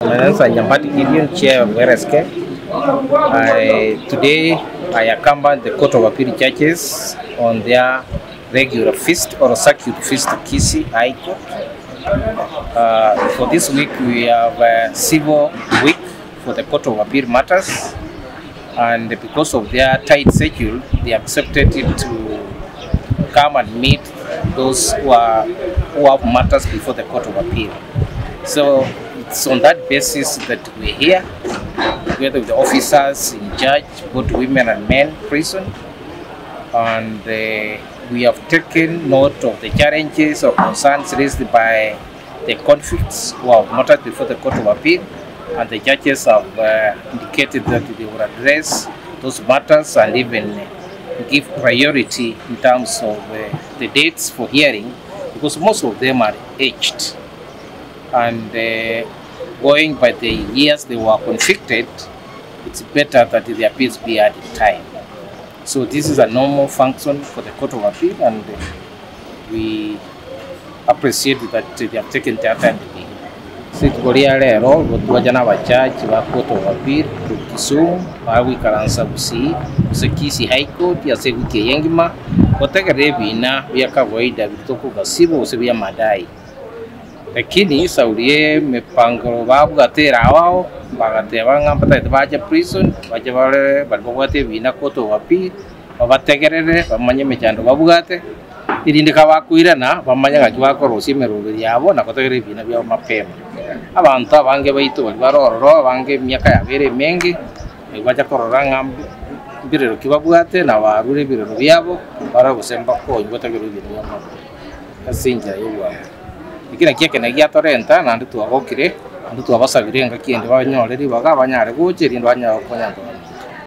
Nansa Nyambati Gideon, Chair of RSK. I, today I accompanied the Court of Appeal judges on their regular feast or circuit feast to Kisii High Court. Uh, for this week we have a civil week for the Court of Appeal matters and because of their tight schedule they accepted it to come and meet those who, are, who have matters before the Court of Appeal. So it's on that basis that we're here, together with the officers in charge, both women and men prison, and uh, we have taken note of the challenges or concerns raised by the convicts who have matters before the Court of Appeal, and the judges have uh, indicated that they will address those matters and even give priority in terms of uh, the dates for hearing, because most of them are aged and uh, going by the years they were convicted, it's better that the appeals be at time. So this is a normal function for the Court of Appeal, and we appreciate that they have taken their time to be here. Rituko ria rero gotwacha na abajaji ba Court of Appeal korwa Kisumu bagoikaransa Gusii gose Kisii High Court ase ewiki eye engima gotegerera ebina bia kawaida biria tokogasiba gose bia madai. Lakini sauri y'emepangero babwate ere ao ao, bagateba ng'a mbatagete bache prison, bache bare baria babwate ebina court of appeal, babategerere bamanye emechando babwate, erinde kabakoirana bamanye ng'aki bakorosia emeroberi yabo na gotegerera ebina biabo mapema. Abanto abange baito baria bare ororo, abange emiaka yabo ere emenge, nabo bacha korora ng'a mbirero ki babwate na barure ebirero biabo, barore gose mbakonywe gotegerera ebina biabo mapema ase enchera ya obwango. Eki nakio ekeene giatorenta, naende twagokire, naende twabasabire engaki ende banyore ribaga, banyare gocha erinde banyare gokonya abanto.